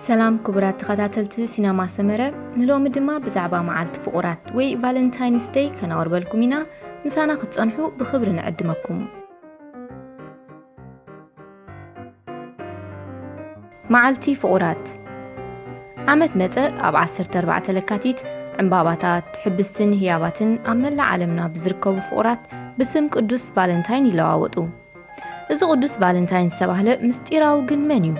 ሰላም ክቡራት ተኸታተልቲ ሲነማ ሰመረ፣ ንሎሚ ድማ ብዛዕባ መዓልቲ ፍቑራት ወይ ቫለንታይንስ ደይ ከነቕርበልኩም ኢና። ምሳና ክትጸንሑ ብኽብሪ ንዕድመኩም። መዓልቲ ፍቑራት። ዓመት መጸ ኣብ ዓሰርተ ኣርባዕተ ለካቲት ዕምባባታት፣ ሕብስትን ህያባትን ኣብ መላእ ዓለምና ብዝርከቡ ፍቑራት ብስም ቅዱስ ቫለንታይን ይለዋወጡ። እዚ ቅዱስ ቫለንታይን ዝተባህለ ምስጢራዊ ግን መን እዩ?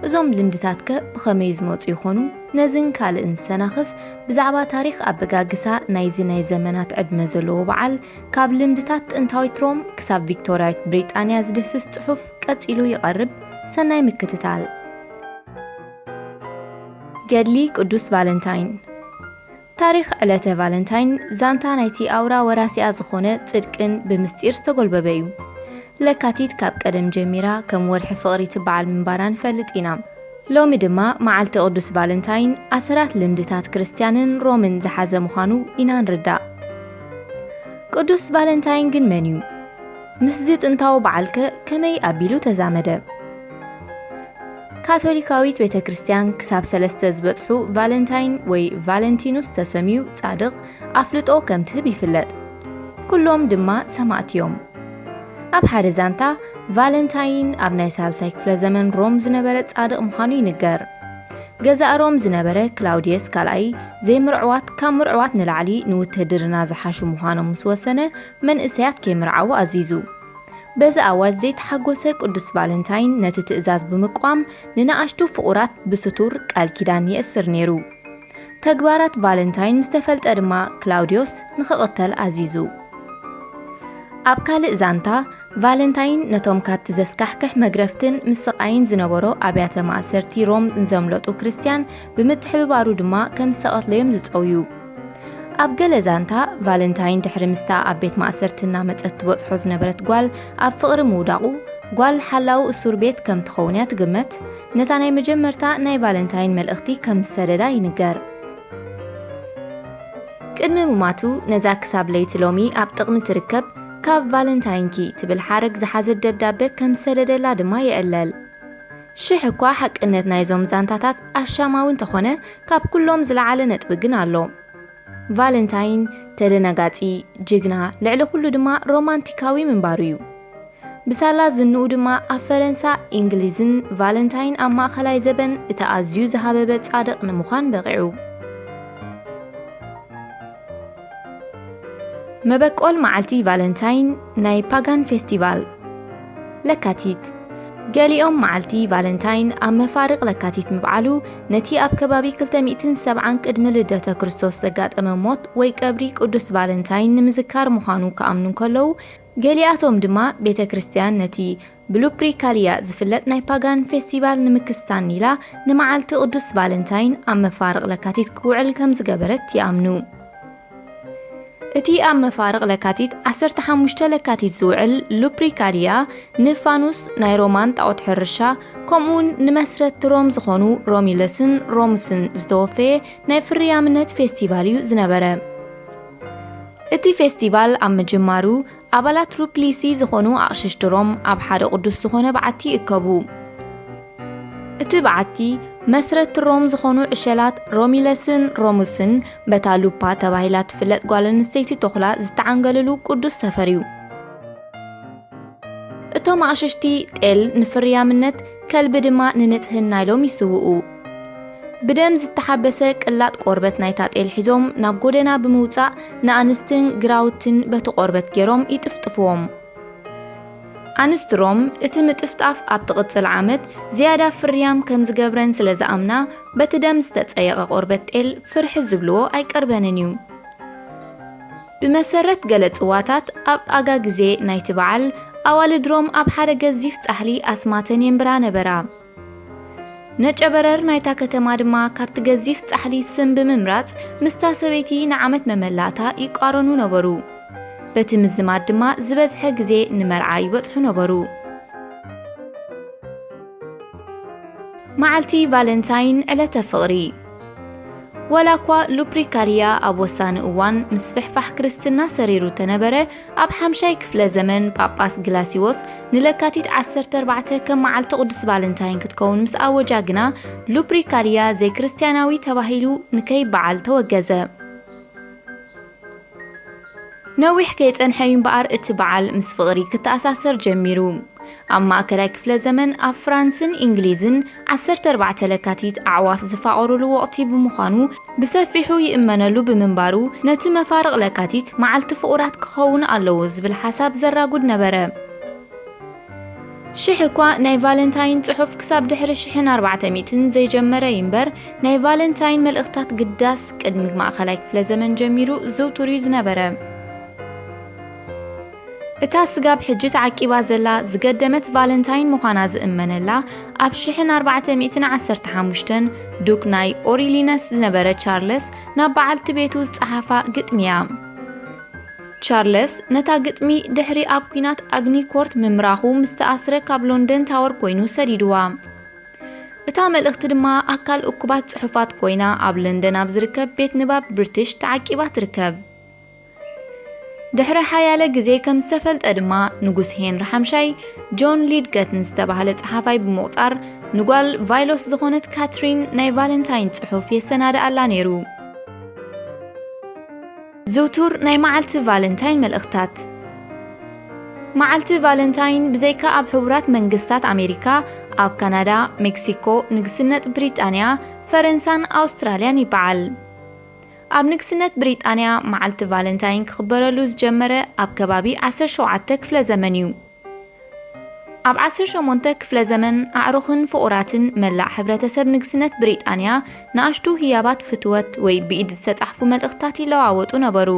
እዞም ልምድታትከ ብኸመይ ዝመጹ ይኾኑ? ነዝን ካልእን ሰናኽፍ ብዛዕባ ታሪኽ ኣበጋግሳ ናይዚ ናይ ዘመናት ዕድመ ዘለዎ በዓል፣ ካብ ልምድታት ጥንታዊት ሮም ክሳብ ቪክቶርያዊት ብሪጣንያ ዝድህስስ ጽሑፍ ቀጺሉ ይቐርብ። ሰናይ ምክትታል። ገድሊ ቅዱስ ቫለንታይን። ታሪኽ ዕለተ ቫለንታይን ዛንታ ናይቲ ኣውራ ወራሲኣ ዝኾነ ጽድቅን ብምስጢር ዝተጎልበበ እዩ። ለካቲት ካብ ቀደም ጀሚራ ከም ወርሒ ፍቕሪ ትበዓል ምንባራ ንፈልጥ ኢና። ሎሚ ድማ መዓልቲ ቅዱስ ቫለንታይን ኣሰራት ልምድታት ክርስትያንን ሮምን ዝሓዘ ምዃኑ ኢና ንርዳእ። ቅዱስ ቫለንታይን ግን መን እዩ? ምስዚ ጥንታዊ በዓልከ ከመይ ኣቢሉ ተዛመደ? ካቶሊካዊት ቤተ ክርስቲያን ክሳብ ሰለስተ ዝበጽሑ ቫለንታይን ወይ ቫለንቲኑስ ተሰምዩ ጻድቕ ኣፍልጦ ከም ትህብ ይፍለጥ። ኩሎም ድማ ሰማእቲ እዮም። ኣብ ሓደ ዛንታ፣ ቫለንታይን ኣብ ናይ ሳልሳይ ክፍለ ዘመን ሮም ዝነበረ ጻድቕ ምዃኑ ይንገር። ገዛእ ሮም ዝነበረ ክላውዲየስ ካልኣይ ዘይምርዕዋት ካብ ምርዕዋት ንላዕሊ ንውትህድርና ዝሓሹ ምዃኖም ምስ ወሰነ፣ መንእሰያት ከይምርዓዉ ኣዚዙ። በዚ ኣዋጅ ዘይተሓጎሰ ቅዱስ ቫለንታይን ነቲ ትእዛዝ ብምቅዋም ንንኣሽቱ ፍቑራት ብስቱር ቃል ኪዳን የእስር ነይሩ። ተግባራት ቫለንታይን ምስ ተፈልጠ ድማ ክላውዲዮስ ንኽቕተል ኣዚዙ። ኣብ ካልእ ዛንታ፣ ቫለንታይን ነቶም ካብቲ ዘስካሕክሕ መግረፍትን ምስቓይን ዝነበሮ ኣብያተ ማእሰርቲ ሮም ንዘምለጡ ክርስትያን ብምትሕብባሩ ድማ ከም ዝተቐትለዮም ዝጸውዩ። ኣብ ገለ ዛንታ፣ ቫለንታይን ድሕሪ ምስታ ኣብ ቤት ማእሰርቲ እናመጸት ትበጽሖ ዝነበረት ጓል ኣብ ፍቕሪ ምውዳቑ፣ ጓል ሓላው እሱር ቤት ከም ትኸውን እያ ትግመት። ነታ ናይ መጀመርታ ናይ ቫለንታይን መልእኽቲ ከም ዝሰደዳ ይንገር። ቅድሚ ምማቱ፣ ነዛ ክሳብ ለይቲ ሎሚ ኣብ ጥቕሚ ትርከብ ካብ ቫለንታይንኪ ትብል ሓረግ ዝሓዘት ደብዳበ ከም ዝሰደደላ ድማ ይዕለል። ሽሕ እኳ ሓቅነት ናይዞም ዛንታታት ኣሻማዊ እንተኾነ፣ ካብ ኩሎም ዝለዓለ ነጥቢ ግን ኣሎ። ቫለንታይን ተደናጋጺ፣ ጅግና፣ ልዕሊ ኩሉ ድማ ሮማንቲካዊ ምንባሩ እዩ። ብሳላ ዝንኡ ድማ ኣብ ፈረንሳ፣ እንግሊዝን ቫለንታይን ኣብ ማእኸላይ ዘበን እቲ ኣዝዩ ዝሃበበ ጻድቕ ንምዃን በቒዑ። መበቆል መዓልቲ ቫለንታይን ናይ ፓጋን ፌስቲቫል። ለካቲት። ገሊኦም መዓልቲ ቫለንታይን ኣብ መፋርቕ ለካቲት ምብዓሉ፣ ነቲ ኣብ ከባቢ ክልተ ሚእትን ሰብዓን ቅድሚ ልደተ ክርስቶስ ዘጋጠመ ሞት ወይ ቀብሪ ቅዱስ ቫለንታይን ንምዝካር ምዃኑ ክኣምኑ እንከለዉ፣ ገሊኣቶም ድማ ቤተ ክርስቲያን ነቲ ብሉፕሪካሊያ ዝፍለጥ ናይ ፓጋን ፌስቲቫል ንምክስታን ኢላ ንመዓልቲ ቅዱስ ቫለንታይን ኣብ መፋርቕ ለካቲት ክውዕል ከም ዝገበረት ይኣምኑ። እቲ ኣብ መፋርቕ ለካቲት ዓሰርተ ሓሙሽተ ለካቲት ዝውዕል ሉፕሪካሊያ ንፋኑስ ናይ ሮማን ጣዖት ሕርሻ፣ ከምኡውን ንመስረትቲ ሮም ዝኾኑ ሮሚለስን ሮሙስን ዝተወፈየ ናይ ፍርያምነት ፌስቲቫል እዩ ዝነበረ። እቲ ፌስቲቫል ኣብ ምጅማሩ፣ ኣባላት ሩፕሊሲ ዝኾኑ ኣቕሽሽቲ ሮም ኣብ ሓደ ቅዱስ ዝኾነ በዓቲ ይእከቡ። እቲ በዓቲ፣ መስረትቲ ሮም ዝኾኑ ዕሸላት ሮሚለስን ሮሙስን በታ ሉፓ ተባሂላ ትፍለጥ ጓል ኣንስተይቲ ተኹላ ዝተዓንገለሉ ቅዱስ ሰፈር እዩ። እቶም ኣቕሽሽቲ ጤል ንፍርያምነት፣ ከልቢ ድማ ንንጽህና ኢሎም ይስውኡ። ብደም ዝተሓበሰ ቅላጥ ቆርበት ናይታ ጤል ሒዞም ናብ ጎደና ብምውጻእ ንኣንስትን ግራውትን በቲ ቆርበት ገይሮም ይጥፍጥፍዎም። ኣንስቲ ሮም እቲ ምጥፍጣፍ ኣብ ትቕጽል ዓመት ዝያዳ ፍርያም ከም ዝገብረን ስለ ዝኣምና፣ በቲ ደም ዝተጸየቐ ቆርበት ጤል ፍርሒ ዝብልዎ ኣይቀርበንን እዩ። ብመሰረት ገለ ጽዋታት፣ ኣብ ኣጋ ግዜ ናይቲ በዓል፣ ኣዋልድ ሮም ኣብ ሓደ ገዚፍ ጻሕሊ ኣስማተን የንብራ ነበራ። ነጨበረር ናይታ ከተማ ድማ ካብቲ ገዚፍ ጻሕሊ ስም ብምምራጽ፣ ምስታ ሰበይቲ ንዓመት መመላእታ ይቃረኑ ነበሩ። በቲ ምዝማድ ድማ ዝበዝሐ ግዜ ንመርዓ ይበጽሑ ነበሩ። መዓልቲ ቫለንታይን፣ ዕለተ ፍቕሪ። ወላ እኳ ሉፕሪካልያ ኣብ ወሳኒ እዋን ምስፍሕፋሕ ክርስትና ሰሪሩ ተነበረ፣ ኣብ ሓምሻይ ክፍለ ዘመን ጳጳስ ግላሲዎስ ንለካቲት ዓሰርተ ኣርባዕተ ከም መዓልቲ ቅዱስ ቫለንታይን ክትከውን ምስ ኣወጃ ግና፣ ሉፕሪካልያ ዘይክርስትያናዊ ተባሂሉ ንከይበዓል ተወገዘ። ነዊሕ ከይጸንሐ እዩ እምበኣር እቲ በዓል ምስ ፍቕሪ ክተኣሳሰር ጀሚሩ። ኣብ ማእከላይ ክፍለ ዘመን ኣብ ፍራንስን እንግሊዝን ዓሰርተ ኣርባዕተ ለካቲት ኣዕዋፍ ዝፋቐሩሉ ወቕቲ ብምዃኑ ብሰፊሑ ይእመነሉ ብምንባሩ ነቲ መፋርቕ ለካቲት መዓልቲ ፍቑራት ክኸውን ኣለዎ ዝብል ሓሳብ ዘራጉድ ነበረ። ሽሕ እኳ ናይ ቫለንታይን ጽሑፍ ክሳብ ድሕሪ ሽሕን ኣርባዕተ ሚእትን ዘይጀመረ ይንበር፣ ናይ ቫለንታይን መልእኽታት ግዳስ ቅድሚ ማእኸላይ ክፍለ ዘመን ጀሚሩ ዝውቱር እዩ ዝነበረ። እታ ስጋብ ሕጂ ተዓቂባ ዘላ ዝገደመት ቫለንታይን ምዃና ዝእመነላ፣ ኣብ ሽሕን ኣርባዕተ ሚእትን ዓሰርተ ሓሙሽተን ዱክ ናይ ኦሪሊነስ ዝነበረ ቻርለስ ናብ በዓልቲ ቤቱ ዝጸሓፋ ግጥሚ እያ። ቻርለስ ነታ ግጥሚ ድሕሪ ኣብ ኲናት ኣግኒኮርት ምምራኹ ምስ ተኣስረ ካብ ሎንደን ታወር ኮይኑ ሰዲድዋ። እታ መልእኽቲ ድማ ኣካል እኩባት ጽሑፋት ኮይና ኣብ ለንደን ኣብ ዝርከብ ቤት ንባብ ብሪቲሽ ተዓቂባ ትርከብ። ድሕሪ ሓያለ ግዜ ከም ዝተፈልጠ ድማ ንጉስ ሄንሪ ሓምሻይ ጆን ሊድገት ንዝተባህለ ጸሓፋይ ብምቑጻር ንጓል ቫይሎስ ዝኾነት ካትሪን ናይ ቫለንታይን ጽሑፍ የሰናድኣላ ነይሩ። ዝውቱር ናይ መዓልቲ ቫለንታይን መልእኽታት። መዓልቲ ቫለንታይን ብዘይካ ኣብ ሕቡራት መንግስታት ኣሜሪካ፣ ኣብ ካናዳ፣ ሜክሲኮ፣ ንግስነት ብሪጣንያ፣ ፈረንሳን ኣውስትራልያን ይበዓል። ኣብ ንግስነት ብሪጣንያ መዓልቲ ቫለንታይን ክኽበረሉ ዝጀመረ ኣብ ከባቢ ዓሰርተ ሸውዓተ ክፍለ ዘመን እዩ። ኣብ ዓሰርተ ሸሞንተ ክፍለ ዘመን ኣዕሩኽን ፍቑራትን መላእ ሕብረተሰብ ንግስነት ብሪጣንያ ንኣሽቱ ህያባት ፍትወት ወይ ብኢድ ዝተጻሕፉ መልእኽታት ይለዋወጡ ነበሩ።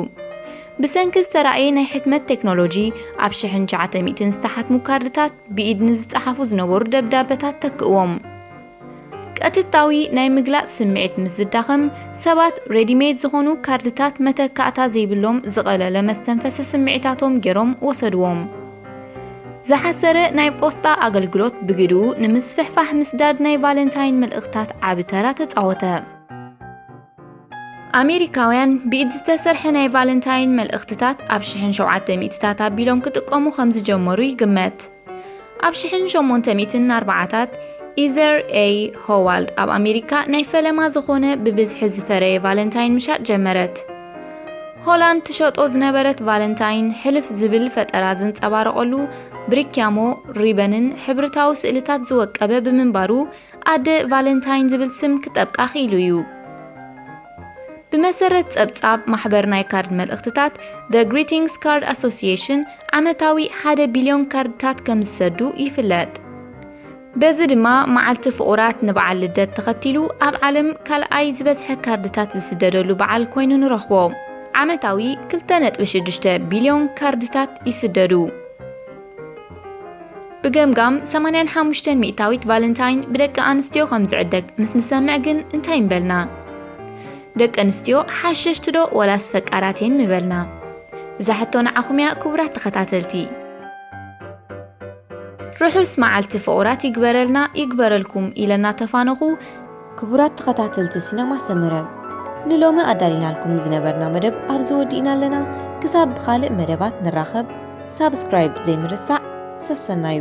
ብሰንኪ ዝተራእየ ናይ ሕትመት ቴክኖሎጂ ኣብ ሽሕን ትሽዓተ ሚእትን ዝተሓትሙ ካርድታት ብኢድ ንዝጸሓፉ ዝነበሩ ደብዳበታት ተክእዎም። ቀጥታዊ ናይ ምግላጽ ስምዒት ምስ ዝዳኸም፣ ሰባት ሬዲሜድ ዝኾኑ ካርድታት መተካእታ ዘይብሎም ዝቐለለ መስተንፈሲ ስምዒታቶም ገይሮም ወሰድዎም። ዝሓሰረ ናይ ፖስጣ ኣገልግሎት ብግድኡ ንምስፍሕፋሕ ምስዳድ ናይ ቫለንታይን መልእኽታት ዓቢ ተራ ተጻወተ። ኣሜሪካውያን ብኢድ ዝተሰርሐ ናይ ቫለንታይን መልእኽትታት ኣብ ሽሕን ሸውዓተ ሚእትታት ኣቢሎም ክጥቀሙ ከም ዝጀመሩ ይግመት። ኣብ ሽሕን ሸሞንተ ሚእትን ኣርባዓታት ኢዘር ኤ ሆዋልድ ኣብ ኣሜሪካ ናይ ፈለማ ዝኾነ ብብዝሒ ዝፈረየ ቫለንታይን ምሻጥ ጀመረት። ሆላንድ ትሸጦ ዝነበረት ቫለንታይን ሕልፍ ዝብል ፈጠራ ዘንጸባረቐሉ ብሪክያሞ፣ ሪበንን ሕብርታዊ ስእልታት ዝወቀበ ብምንባሩ ኣደ ቫለንታይን ዝብል ስም ክጠብቃ ክኢሉ እዩ። ብመሰረት ጸብጻብ ማሕበር ናይ ካርድ መልእኽትታት፣ The Greetings Card Association ዓመታዊ ሓደ ቢልዮን ካርድታት ከም ዝሰዱ ይፍለጥ። በዚ ድማ መዓልቲ ፍቑራት ንበዓል ልደት ተኸቲሉ ኣብ ዓለም ካልኣይ ዝበዝሐ ካርድታት ዝስደደሉ በዓል ኮይኑ ንረኽቦ። ዓመታዊ ክልተ ነጥቢ ሽዱሽተ ቢልዮን ካርድታት ይስደዱ። ብገምጋም ሰማንያን ሓሙሽተን ሚእታዊት ቫለንታይን ብደቂ ኣንስትዮ ከም ዝዕደግ ምስ ንሰምዕ ግን እንታይ ምበልና? ደቂ ኣንስትዮ ሓሸሽቲ ዶ ወላስ ፈቃራት እየን ምበልና? እዛ ሕቶ ንዓኹም እያ ክቡራት ተኸታተልቲ። ርሑስ መዓልቲ ፍቑራት ይግበረልና ይግበረልኩም ኢለ እናተፋነኹ፣ ክቡራት ተኸታተልቲ ሲነማ ሰመረ፣ ንሎሚ ኣዳሊናልኩም ዝነበርና መደብ ኣብዚ ወዲእና ኣለና። ክሳብ ብኻልእ መደባት ንራኸብ፣ ሳብስክራይብ ዘይምርሳዕ ሰሰናዩ።